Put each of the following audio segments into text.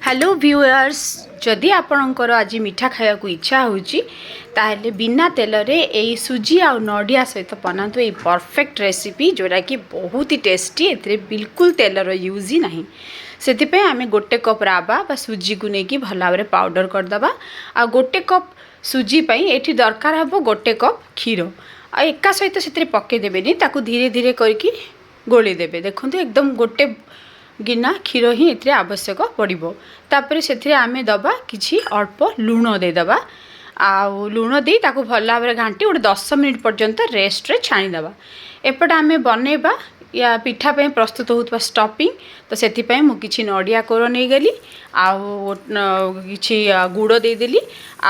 Hello viewers, ଯଦି ଆପଣଙ୍କର ଆଜି ମିଠା ଖାଇବାକୁ ଇଚ୍ଛା ହେଉଛି, ତାହେଲେ ବିନା ତେଲରେ ଏଇ ସୁଜି ଆଉ ନଡ଼ିଆ ସହିତ ବନାନ୍ତୁ ଏଇ ପରଫେକ୍ଟ ରେସିପି, ଯେଉଁଟାକି ବହୁତ ହି ଟେଷ୍ଟି। ଏଥିରେ ବିଲକୁଲ ତେଲର ୟୁଜ୍ ହିଁ ନାହିଁ। ସେଥିପାଇଁ ଆମେ ଗୋଟେ କପ୍ ରାବା ବା ସୁଜିକୁ ନେଇକି ଭଲ ଭାବରେ ପାଉଡ଼ର କରିଦେବା। ଆଉ ଗୋଟେ କପ୍ ସୁଜି ପାଇଁ ଏଠି ଦରକାର ହେବ ଗୋଟେ କପ୍ କ୍ଷୀର। ଆଉ ଏକା ସହିତ ସେଥିରେ ପକାଇ ଦେବେନି, ତାକୁ ଧୀରେ ଧୀରେ କରିକି ଗୋଳେଇ ଦେବେ। ଦେଖନ୍ତୁ, ଏକଦମ ଗୋଟେ ଗିନା କ୍ଷୀର ହିଁ ଏଥିରେ ଆବଶ୍ୟକ ପଡ଼ିବ। ତାପରେ ସେଥିରେ ଆମେ ଦେବା କିଛି ଅଳ୍ପ ଲୁଣ ଦେଇଦେବା। ଆଉ ଲୁଣ ଦେଇ ତାକୁ ଭଲ ଭାବରେ ଘାଣ୍ଟି ଗୋଟେ 10 ମିନିଟ୍ ପର୍ଯ୍ୟନ୍ତ ରେଷ୍ଟରେ ଛାଣିଦେବା। ଏପଟେ ଆମେ ବନେଇବା ୟା ପିଠା ପାଇଁ ପ୍ରସ୍ତୁତ ହେଉଥିବା ଷ୍ଟଫିଂ। ତ ସେଥିପାଇଁ ମୁଁ କିଛି ନଡ଼ିଆ କୋର ନେଇଗଲି ଆଉ କିଛି ଗୁଡ଼ ଦେଇଦେଲି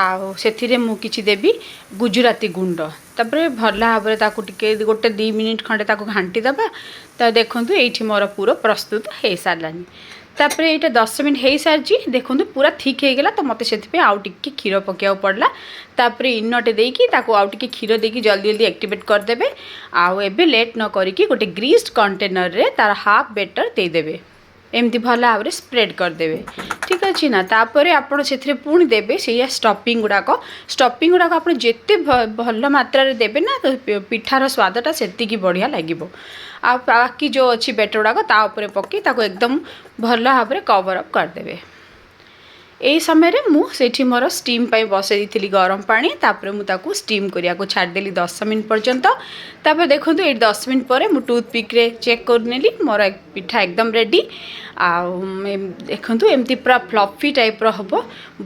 ଆଉ ସେଥିରେ ମୁଁ କିଛି ଦେବି ଗୁଜୁରାତି ଗୁଣ୍ଡ। ତାପରେ ଭଲ ଭାବରେ ତାକୁ ଟିକେ ଗୋଟେ 2 ମିନିଟ୍ ଖଣ୍ଡେ ତାକୁ ଘାଣ୍ଟି ଦେବା। ତ ଦେଖନ୍ତୁ, ଏଇଠି ମୋର ପୁର ପ୍ରସ୍ତୁତ ହେଇସାରିଲାନି। ତାପରେ ଏଇଟା 10 ମିନିଟ୍ ହେଇସାରିଛି। ଦେଖନ୍ତୁ, ପୁରା ଥିକ୍ ହେଇଗଲା। ତ ମୋତେ ସେଥିପାଇଁ ଆଉ ଟିକେ କ୍ଷୀର ପକାଇବାକୁ ପଡ଼ିଲା। ତାପରେ ଇନୋଟେ ଦେଇକି ତାକୁ ଆଉ ଟିକେ କ୍ଷୀର ଦେଇକି ଜଲ୍ଦି ଜଲ୍ଦି ଆକ୍ଟିଭେଟ୍ କରିଦେବେ। ଆଉ ଏବେ ଲେଟ୍ ନ କରିକି ଗୋଟେ ଗ୍ରୀସ୍ଡ କଣ୍ଟେନରରେ ତାର ହାଫ୍ ବେଟର୍ ଦେଇଦେବେ। ଏମିତି ଭଲ ଭାବରେ ସ୍ପ୍ରେଡ଼୍ କରିଦେବେ, ଠିକ୍ ଅଛି ନା? ତାପରେ ଆପଣ ସେଥିରେ ପୁଣି ଦେବେ ସେଇଆ ଷ୍ଟଫିଂ ଗୁଡ଼ାକ। ଷ୍ଟଫିଂ ଗୁଡ଼ାକ ଆପଣ ଯେତେ ଭଲ ମାତ୍ରାରେ ଦେବେ ନା, ତ ପିଠାର ସ୍ୱାଦଟା ସେତିକି ବଢ଼ିଆ ଲାଗିବ। ଆଉ ବାକି ଯେଉଁ ଅଛି ବେଟର୍ ଗୁଡ଼ାକ, ତା ଉପରେ ପକାଇ ତାକୁ ଏକଦମ ଭଲ ଭାବରେ କଭର୍ ଅପ୍ କରିଦେବେ। ଏଇ ସମୟରେ ମୁଁ ସେଇଠି ମୋର ଷ୍ଟିମ୍ ପାଇଁ ବସାଇ ଦେଇଥିଲି ଗରମ ପାଣି। ତାପରେ ମୁଁ ତାକୁ ଷ୍ଟିମ୍ କରିବାକୁ ଛାଡ଼ିଦେଲି 10 ମିନିଟ୍ ପର୍ଯ୍ୟନ୍ତ। ତାପରେ ଦେଖନ୍ତୁ, ଏଇଠି 10 ମିନିଟ୍ ପରେ ମୁଁ ଟୁଥପିକ୍ରେ ଚେକ୍ କରିନେଲି, ମୋର ପିଠା ଏକଦମ ରେଡ଼ି। ଆଉ ଦେଖନ୍ତୁ, ଏମିତି ପୁରା ଫ୍ଲଫି ଟାଇପ୍ର ହେବ,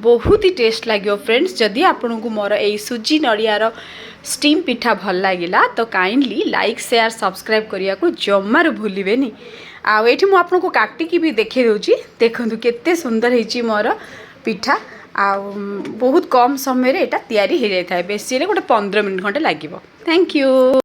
ବହୁତ ହି ଟେଷ୍ଟ ଲାଗିବ। ଫ୍ରେଣ୍ଡସ୍, ଯଦି ଆପଣଙ୍କୁ ମୋର ଏଇ ସୁଜି ନଡ଼ିଆର ଷ୍ଟିମ୍ ପିଠା ଭଲ ଲାଗିଲା, ତ କାଇଣ୍ଡଲି ଲାଇକ୍, ସେୟାର, ସବସ୍କ୍ରାଇବ୍ କରିବାକୁ ଜମାରୁ ଭୁଲିବେନି। ଆଉ ଏଇଠି ମୁଁ ଆପଣଙ୍କୁ କାଟିକି ବି ଦେଖାଇ ଦେଉଛି। ଦେଖନ୍ତୁ, କେତେ ସୁନ୍ଦର ହେଇଛି ମୋର ପିଠା। ଆଉ ବହୁତ କମ୍ ସମୟରେ ଏଇଟା ତିଆରି ହେଇଯାଇଥାଏ। ବେଶୀ ହେଲେ ଗୋଟେ 15 ମିନିଟ୍ ଖଣ୍ଡେ ଲାଗିବ। Thank you.